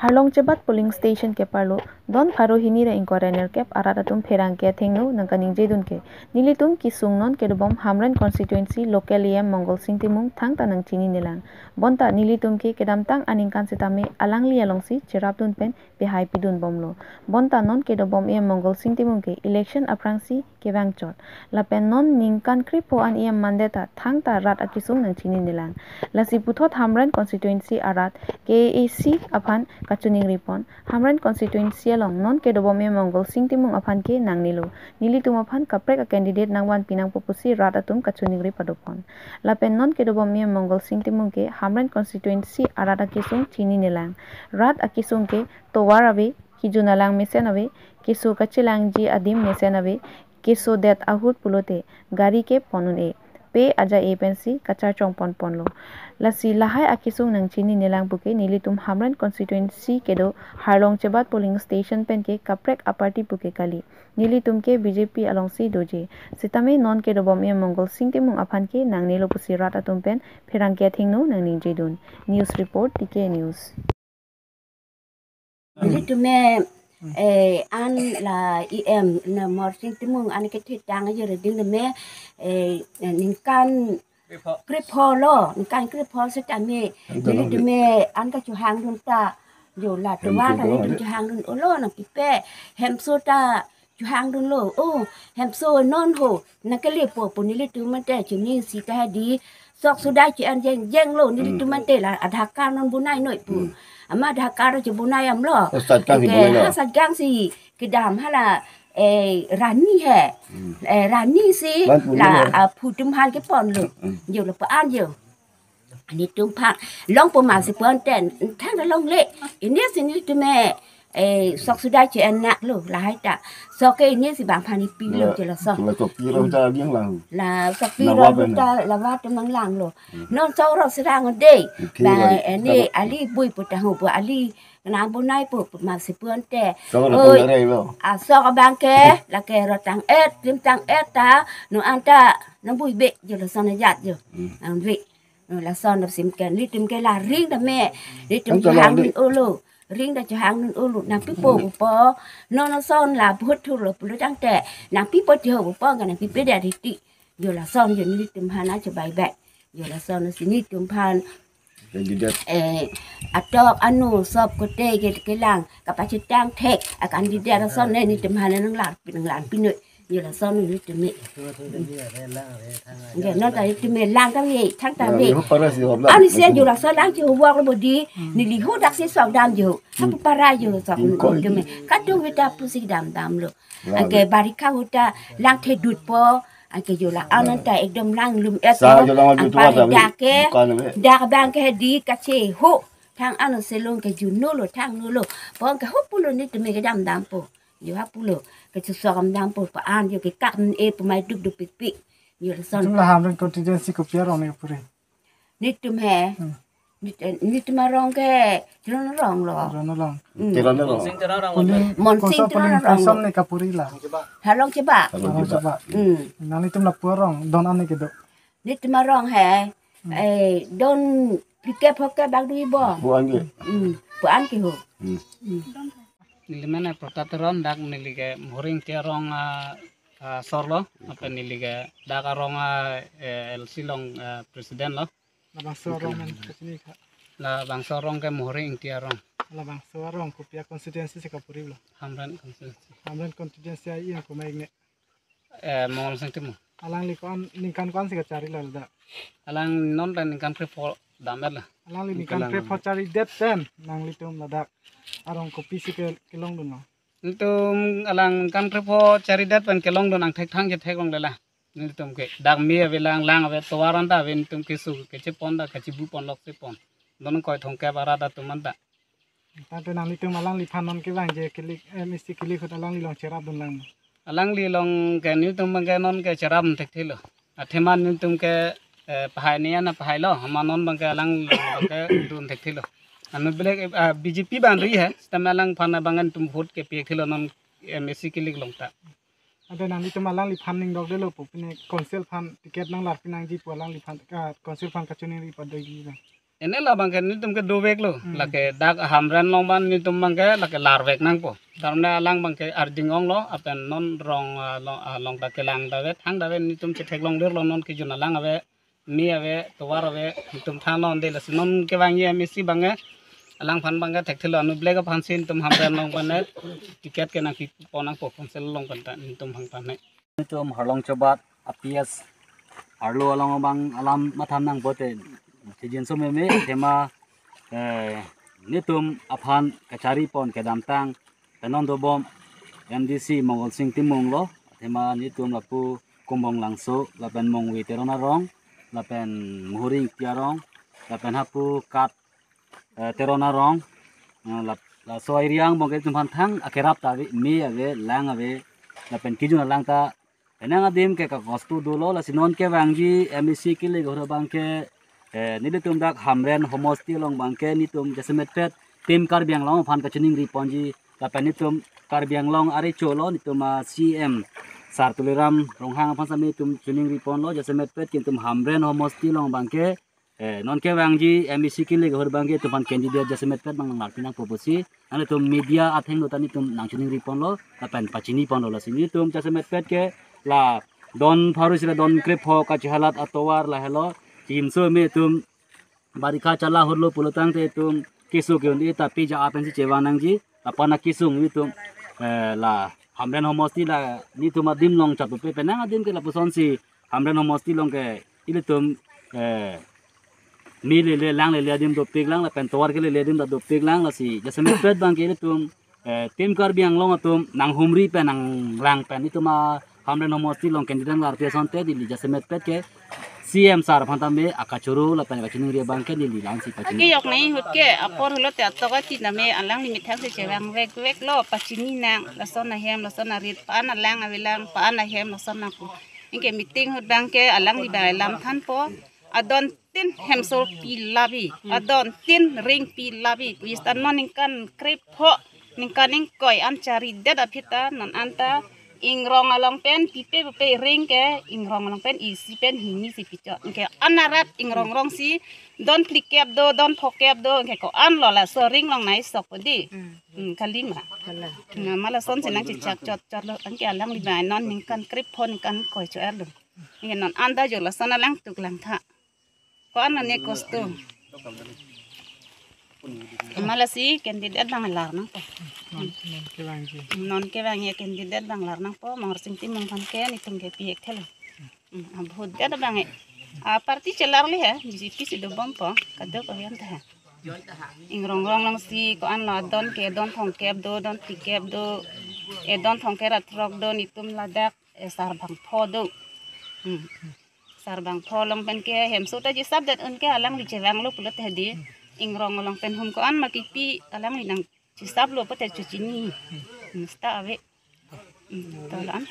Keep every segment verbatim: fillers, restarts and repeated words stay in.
Harlong Chebat polling station keparlo don pharo hini ra ingkoi ra nerkep arat atum pherangke athengno nangkaningjedun ke, nelitum kesung non kedobom Hamren constituency local E M Mongalsing Timung thangta nangchininelang. Bonta nelitum ke kedamtang aningkan sitame alangli alongsi cherapdun pen pehai pidunbomlo. Bonta non kedobom E M Mongalsing Timung ke election aphrangsi kevangchot. Lapen non ningkan krepho an E M mandeta thangta rat akesung nangchininelang. Lasi puthot Hamren constituency arat K A A C aphan kachoningripon. Hamren constituency along non kedobom E M Mongalsing Timung aphan ke nangnelo. Nelitum aphan kaprek a-candidate nangvanpi nangpo pusi rat atum kachoningri padopon. Lapen non kedobom E M Mongalsing Timung ke Hamren constituency arat akesung chininelang. Rat akesung ke tovar ave, kejun alang mesen ave, keso kachelangji adim mesen ave, keso det ahut pulote gari ke pon un-e, pe aja-e pensi kacharchong ponponlo. Lasi lahai akesung nangchininelang puke nelitum Hamren constituency kedo Harlong Chebat polling station pen ke kaprek a-party puke kali. Nelitum ke B J P alongsi doji. Sitame non kedobom E M Mongalsing Timung aphan ke nangnelo pusi rat atum pen pherangke athengno nangningjedun. News report, T K News. Nelitum E M, eh, an la E M na Mongalsing Timung an kethitang ajo reding tame, eh, ningkan krepho lo, ningkan krepho sitame nelitum E M an kachehangdun ta, jo la tovar ta nelitum chehangdun olo nangpipe, hemso ta chehangdunlo. Oh, hemso non ho nangkelepo pu nelitum mate chini sita hedi sok sudai che-en jengjenglo nelitum mate la Aadhaar card non bonai noi pu. Ama Aadhaar card chebonai amlo. Oh, sat kang si bonai lo. Ha sat kang si kedam hala, eh, Rani he. Eh, Rani si la aphu atum aphan keponlo. Jo la pa-an jo. Nelitum aphan longpo ma si pu-an ten thang longle. Ini si nelitum E M, eh, sok sudai che-en naklo lahai ta. Sok ke ini si bang aphan ipilo je lason. La sok piro ta biang lang. La sok piro ta lawa atum nanglanglo. Non sok ro serang de. Ba ini ali bui pu tahu pu ali nang bonai pu ma si pu-an te. Sok ro oi, tong rei lo. A sok abang ke lake ro tang-et, krim tang-et ta, non anta nang bui be jo lason ajat jo. Nang bui. Lason dap sim ke nelitum ke la ring tame. Nelitum chehangdun olo. Ring ta chehangdun olo. Nangpipo pupo. Non non son la bhut thurlo pulo tangte. Nangpipo tiho pupo ke nangpipe dia riti. Jo lason jo nelitum aphan acho bai bai. Jo lason si nelitum aphan. Candidate. Eh, atok anu sop kote ke kelang kapachitang thek a-candidate ason ne nelitum aphan nanglar nanglarpi noi. Jo lason nelitum E M. Nge non ta nelitum E M lang ta ye, thang ta ye. Ani se jo lason lang jo work lo bodi, neli ho dak si sok dam jo. Hapu para jo sok nelitum E M. Kadung vita pusi dam damlo. Anke barikha ahut ta lang thedutpo, anke jo la-an ta ekdom lang lum-et. Sa jo lang anpar dak ke, dak abang ke di kacheho. Thang ano selong ke juno lo, thang no lo. Pon ke ho pulo nelitum E M kedam dampo. Jo ha pulo. Kachesok am dampo pa-an jo ke kak e pemai duk duk pik pik. Jo lason. Nelitum la Hamren constituency kopi arong ne puri? Nelitum he. Hmm. Nelitum, eh, nelitum arong ke Teron arong lo. Teron arong. Hmm. Teron arong. Polling, Mongalsing kosonsi Teron polling arong station lo. Ne kapuri la? Harlong Chebat. Harlong Chebat. Hmm. Nanglitum lapu arong don an ne kedo? Nelitum arong he. Hmm. Eh, don phlikep phokep bak dui bo. Pu-an ke. Hmm. Pu-an ke ho. Hmm. Hmm. Neli men Protap Teron, dak neli ke Mohori Ingti arong, ah, ah, sor lo, lapen neli ke dak arong, ah, eh, L C along, eh, president lo. Labangso arong men kachini kha. Labangso arong ke Mohori Ingti arong. Labangso arong kopi a-constituency si kapuri lo? Hamren constituency. Hamren constituency a-E M komat ne? Eh, Mongalsing Timung. Alangli ko-an, ningkan ko-an si kacharilo ladak? Alang non pen ningkan krepho dam-et la. Alangli ningkan krepho charidet pen nanglitum ladak arong kopisi ke kelongdunlo? Nelitum alang ningkan krepho charidet pen kelongdun angthek thang chetheklongle la. Nelitum ke dak me ave lang, lang ave, tovar an ta ave, nelitum keso kachepon ta kachibu pon lok si pon. Non ingkoi thomkep arat atum an ta. Tangte nanglitum alangliphan non kevangji kilik, eh, M A C kilik ahut alangli along cherapdun lang? Alangli along ke nelitum abang ke non ke cherap thekthelo. Athema nelitum ke, eh, pahai ne an pahai lo, amat non abang ke alang abang ke dun thekthelo. Anu belek, eh, ah, B J P abang ri he, sitame alangphan abang nelitum vote kepi thekthelo non M A C kilik along ta. Ante nanglitum alangliphan ning dok delo pu, pine council aphan ticket nanglarpi nangji pu alangliphan, ah, council aphan kachoningri padoi ji bang? Ene labang ke netum ke dovek lo. Hmm. Lake dak Hamren along abang netum abang ke lake larvek nangpo. Karena alang abang ke arjing onglo, lapen non rong, ah, long, ah, long ta kelang dave, thang dave, netum chetheklongdetlo non kejun alang ave, me ave, tovar ave, netum thanlonde, lasi non kevangji MAC abang ke, alangphan abang ke thekthelo, anu black aphansi netum Hamren along abang ke ticket ke nangkipon nangpo, council along abang ta netum hang tame. Netum Harlong Chobat a PS arlo along abang alam matham nangpo te. Sijin so meme, athema, eh, netum aphan kacharipon kedamtang pen non dobom MDC Mongol Sing Timung lo, athema netum lapu Kumbong Langso, lapen Mongve Teron arong, lapen Muhuri Ingti arong, lapen hapu Kat, eh, Teron arong, eh, lap-, laso area angbong ke netum aphan thang akerap ta ave, me ave, lang ave, lapen kejun alang ta penang adim ke kakosto dolo, lasi non kevangji MAC kilik ahut abang ke, eh, nelitum dak Hamren homosti along abang ke netum jasemetpet Team Karbi Anglong aphan kachiningriponji, lapen netum Karbi Anglong arecho lo, netum a CEM Sar Tuliram Ronghang aphan sami netum chiningriponlo, jasemetpet ke netum Hamren homosti along abang ke, eh, non kevangji MAC kilik ahut abang ke netum aphan candidate jasemetpet abang nanglarpi nangpo pusi, nangtum media athengno ta netum nangchiningriponlo, lapen pachiniponlo, lasi netum jasemetpet ke la don pharo isi la don krepho kachehalat atovar lahelo, chimso me netum barikha chala ahut lo pulotangte netum keso ke-un-e ta pija apensi chevang nangji, lapen akesung netum, eh, la Hamren homosti la netum adim along chatupe penang adim ke lapusonsi Hamren homosti along ke ilitum, eh, me lele lang lele adim dopiklang, lapen tovar kelele adim ta dopiklang, lasi jasemetpet abang ke ilitum, eh, Team Karbi Anglong atum nanghumri pen nanglang pen itum a Hamren homosti along candidate larpi asonte neli jasemetpet ke CEM sir aphan tame akachoro lapen kachiningri abang ke neli langsi pachini. Ake yok nai ahut ke apor hulo te atok ati tame alangli methang si chevang vek vek lo, pachini nang, lason ahem, lason arit, pa-an alang avelang, pa-an ahem, lason nangku. Anke meeting ahut abang ke alangli abang lam thanpo. Adon tin hemso pi labi, adon tin ring pi labi. Vis tan mo ningkan krepho, ningkan ingkoi an charidet aphi ta non anta ingrong along pen pipe pipe ring ke, ingrong along pen isi pen hini si pichot. Anke an arat ingrong rong si don phlikep do, don phokep do, anke ko-an lo laso ring along nai sok di. Hmm. Hmm, kalima. Kala. Nang ma lasonsi nangchechak chot chot lo, anke alangli abang non ningkan krepho ningkan ingkoi cho-er lo. Anke non anta jo lason alang tuk lang tha. Ko-an lo ne kosto. Amat lasi candidate abang lar nangpo. Non, non kevangji. Non kevangji candidate abang lar nangpo, Mongol Sing Timung aphan ke netum ke pi-ek thelo. Hmm, abhut det abang e. A party chelarle he, BJP si dobompo, kadokave anta he. Ingrong rong along si ko-an lo adon ke, don thomkep do, don phlikep do, eh, don thomkep ra throk do, netum ladak, eh, sarbangpho do. Hmm. Sarbangpho along pen ke hemso ta chisap det un ke alangli chevang lo pulote di. Ingrong along pen hum ko-an ma kipi alangli nangchisap lo pulote chechini. Mesta ave. Hmm, to la-an.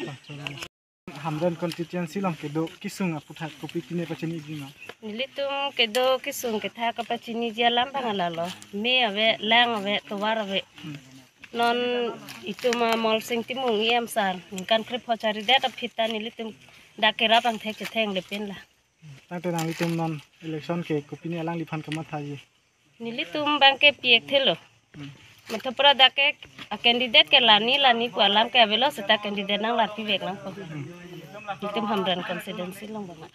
Hamren constituency along kedo kesung aputhak kopi pine pachini ji ma? Nelitum kedo kesung kethak kapachiniji alam abang lalo. Me ave, lang ave, tovar ave. Hmm. Non itum a Mongol Sing Timung EM sir, ningkan krepho charidet aphi ta nelitum dak kerap angthek chetheng lepin la. Tangte nanglitum non election ke kopine alangliphan kamathaji? Nelitum abang ke pi-ek thelo. Hmm. Mathapra dak ke a candidate ke lani lani pu alam ke avelo seta candidate nanglarpi vek nangpo. Hmm. Itum Hamren constituency along abang.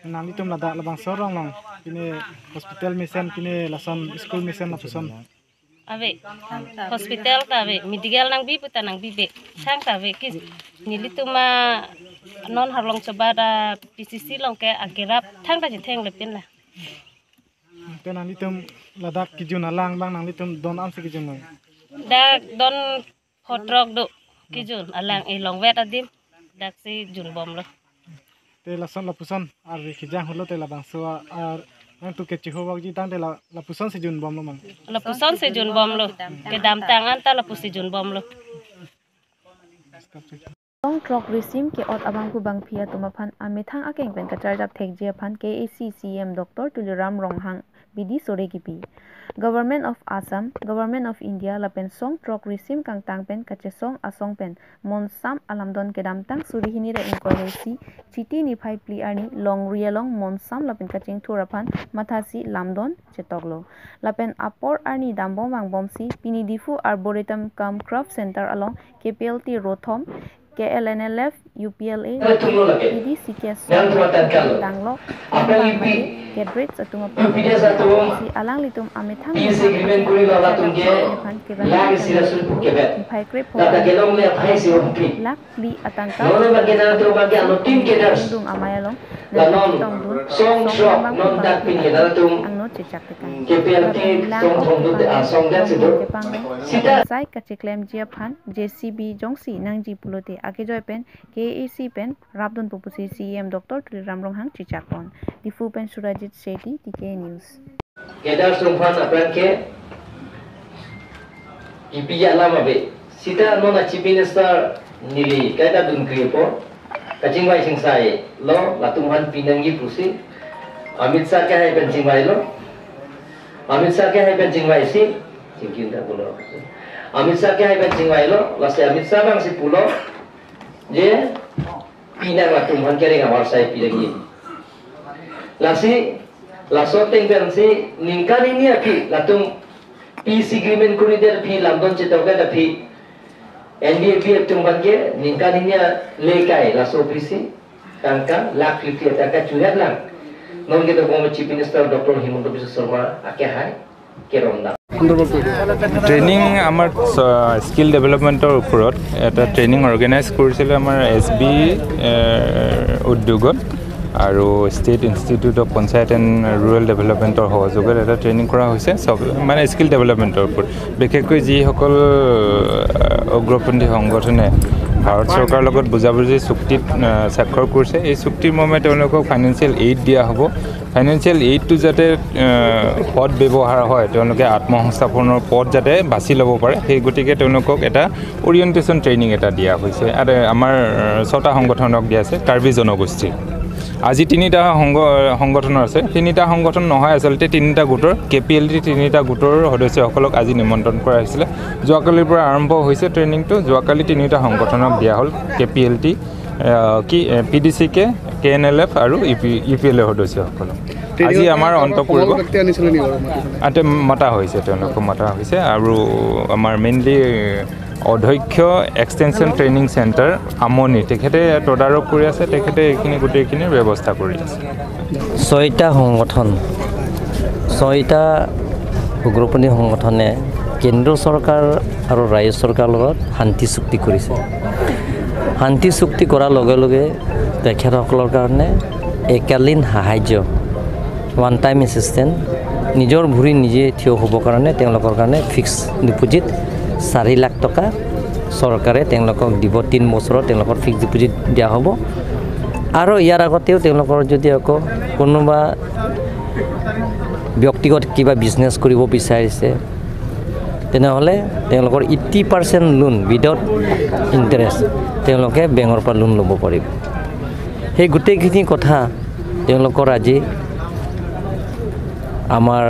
Nanglitum ladak labangso arong along pine hospital mesen, pine lason school mesen lapuson? Ave. Hospital ta ave, medical nangbi pu ta nangbibe. Thangta ave ke nelitum a non Harlong Chobat a PCC along ke akerap thangta chetheng lepin la. Te nanglitum ladak kejun alang abang nanglitum don an si kejun lo? Dak don pho throk do kejun alang, eh, longvet adim daksi junbomlo. Te lason lapuson arve kejang ahut lo te labangso a, ar nangtum ke chihuvakji tangte la, lapusonsi junbomlo ma? Lapusonsi junbomlo. Kedamtang anta lapusi junbomlo. Tong throk risim ke-ot abang pu bangphi atum aphan amethang akeng pen kacharjap thekji aphan KAAC CEM Doctor Tuliram Ronghang bidi sore kipi. Government of Assam, Government of India lapen song throk risim kangtang pen kachesong asong pen monsam alamdon kedamtang suri hini ra ingkoi ra isi Chiti niphai phli arni longri along monsam lapen kachingthur aphan mathasi lamdon chetoklo. Lapen apor arni dambom vangbomsi pini Diphu Arboretum cum Craft Center along K P L T rothom, K L N L F, U P L A, P D C K song tanglo, kedrets atum aphan si alanglitum amethang aphan kevang niphai krep pho lakh phli atangka dung amei along tongdun song throk non dak pini latum angno chechak tekang. K P L T song thongdun, ah, song dak situ. Sai kacheklemji aphan J C B jongsi nangji pulote akejoi pen K A A C pen rapdunpo pusi C E M Doctor Tuliram Ronghang chechakpon. Diphu pen Surajit Shetty, T K News. Kedar sungphan apran ke kipi alam ave. Sita non a Chief Minister neli kaita dun kripo. Kachingvai chingsailo, latum aphan pinangji pusi. Amit Shah ke hai pen chingvailo. Amit Shah ke hai pen chingvaisi. Chingkin ta pulo. Amit Shah ke hai pen chingvailo. Lasi Amit Shah bang si pulo. Je, pinang latum aphan kereng avar sai pinangji. Lasi, laso ateng pensi, ningkan hini aphi, latum peace agreement koridet aphi, lamdon chetok det aphi, N D A P F atum aphan ke, ningkan hini lekai, laso aphi, tangka, lakh fifty atangka chuhet lang. Non ke to Chief Minister Doctor Himanta Biswa Sarma ake hai, kerong dam. Training আমাৰ স্কিল ডেভেলপমেণ্টৰ ওপৰত এটা training organise কৰিছিলে আমাৰ S B উদ্যোগত আৰু state institute of panchayat and rural ডেভেলপমেণ্টৰ সহযোগত এটা ট্ৰেইনিং কৰা হৈছে, চব মানে স্কিল ডেভেলপমেণ্টৰ ওপৰত। বিশেষকৈ যিসকল আহ, উগ্ৰপন্থী সংগঠনে ভাৰত চৰকাৰৰ লগত বুজাবুজি চুক্তিত আহ, স্বাক্ষৰ কৰিছে, এই চুক্তিৰ মৰ্মে তেওঁলোকক ফাইনেন্সিয়েল এইড দিয়া হ'ব। ফাইনেন্সিয়েল এইডটো যাতে আহ, সদ ব্যৱহাৰ হয়, তেওঁলোকে আত্মসংস্থাপনৰ পথ যাতে বাছি ল'ব পাৰে, সেই গতিকে তেওঁলোকক এটা অৰিয়েণ্টেশ্যন ট্ৰেইনিং এটা দিয়া হৈছে। আৰু আমাৰ আহ, ছটা সংগঠনক দিয়া আছে, কাৰ্বি জনগোষ্ঠীৰ। আজি তিনিটা সংগ সংগঠন আছে, তিনিটা সংগঠন নহয়, আচলতে তিনিটা গোটৰ, কে পি এল টি তিনিটা গোটৰ সদস্যসকলক আজি নিমন্ত্ৰণ কৰা হৈছিলে। যোৱাকালিৰ পৰা আৰম্ভ হৈছে ট্ৰেইনিংটো। যোৱাকালি তিনিটা সংগঠনক দিয়া হ'ল, কে পি এল টি, আহ, কি পি ডি চি কে, কে এন এল এফ আৰু U P U P L এৰ সদস্যসকলক। আজি আমাৰ অন্ত পৰিব। আতে মতা হৈছে, তেওঁলোকক মতা হৈছে। আৰু আমাৰ মেইনলি অধ্যক্ষ এক্সটেনশ্যন ট্ৰেইনিং চেণ্টাৰ আমনি, তেখেতে তদাৰক কৰি আছে, তেখেতে এইখিনি গোটেইখিনি ব্যৱস্থা কৰি আছে। ছয়টা সংগঠন, ছয়টা উগ্ৰপন্থী সংগঠনে কেন্দ্ৰ চৰকাৰ আৰু ৰাজ্য চৰকাৰৰ লগত শান্তি চুক্তি কৰিছে। শান্তি চুক্তি কৰাৰ লগে লগে তেখেতসকলৰ কাৰণে একালীন সাহায্য, ওৱান টাইম এচিষ্টেণ্ট, নিজৰ ভৰি নিজে থিয় হ'বৰ কাৰণে তেওঁলোকৰ কাৰণে ফিক্স ডিপজিট চাৰি লাখ টকা চৰকাৰে তেওঁলোকক দিব। তিনি বছৰত তেওঁলোকৰ ফিক্স ডিপজিট দিয়া হ'ব। আৰু ইয়াৰ আগতেও তেওঁলোকৰ যদি আকৌ কোনোবা ব্যক্তিগত কিবা বিজনেছ কৰিব বিচাৰিছে, তেনেহ'লে তেওঁলোকৰ eighty percent loan without interest তেওঁলোকে বেংকৰ পৰা লোন ল'ব পাৰিব। সেই গোটেইখিনি কথা তেওঁলোকৰ আজি আমাৰ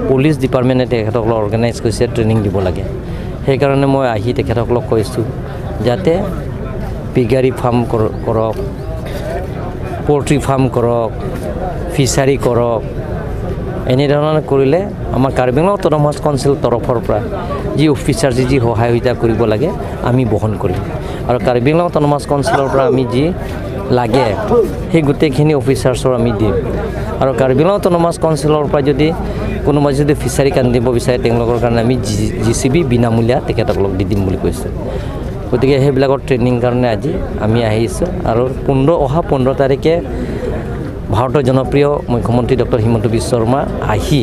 পুলিচ ডিপাৰ্টমেণ্টে তেখেতসকলক অৰ্গেনাইজ কৰিছে, ট্ৰেইনিং দিব লাগে। সেইকাৰণে মই আহি তেখেতসকলক কৈছোঁ যাতে পিগাৰী ফাৰ্ম কৰ- কৰক, পল্ট্ৰি ফাৰ্ম কৰক, ফিচাৰী কৰক। এনেধৰণে কৰিলে আমাৰ কাৰ্বি আংলং অট'নমাছ কাউন্সিলৰ তৰফৰ পৰা যি অফিচাৰ যি যি সহায় সুবিধা কৰিব লাগে আমি বহন কৰিম। আৰু কাৰ্বি আংলং অট'নমাছ কাউন্সিলৰ পৰা আমি যি লাগে সেই গোটেইখিনি অফিচাৰ্ছৰ আমি দিম। আৰু কাৰ্বি আংলং অট'নমাছ কাউন্সিলৰ পৰা যদি কোনোবাই যদি ফিচাৰী খান্দিব বিচাৰে তেওঁলোকৰ কাৰণে আমি জি চি বি বিনামূলীয়া তেখেতসকলক দি দিম বুলি কৈছে। গতিকে সেইবিলাকৰ ট্ৰেইনিং কাৰণে আজি আমি আহিছোঁ। আৰু পোন্ধৰ অহা পোন্ধৰ তাৰিখে ভাৰতৰ জনপ্ৰিয় মুখ্যমন্ত্ৰী ডক্টৰ হিমন্ত বিশ্ব শৰ্মা আহি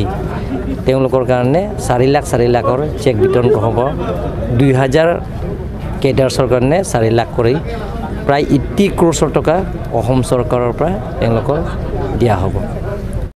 তেওঁলোকৰ কাৰণে চাৰি লাখ চাৰি লাখৰ চেক বিতৰণ হ'ব। দুই হাজাৰ কেডাৰ্ছৰ কাৰণে চাৰি লাখ কৰি প্ৰায় এইটি ক্ৰ'ৰ্ছৰ টকা অসম চৰকাৰৰ পৰা তেওঁলোকক দিয়া হ'ব।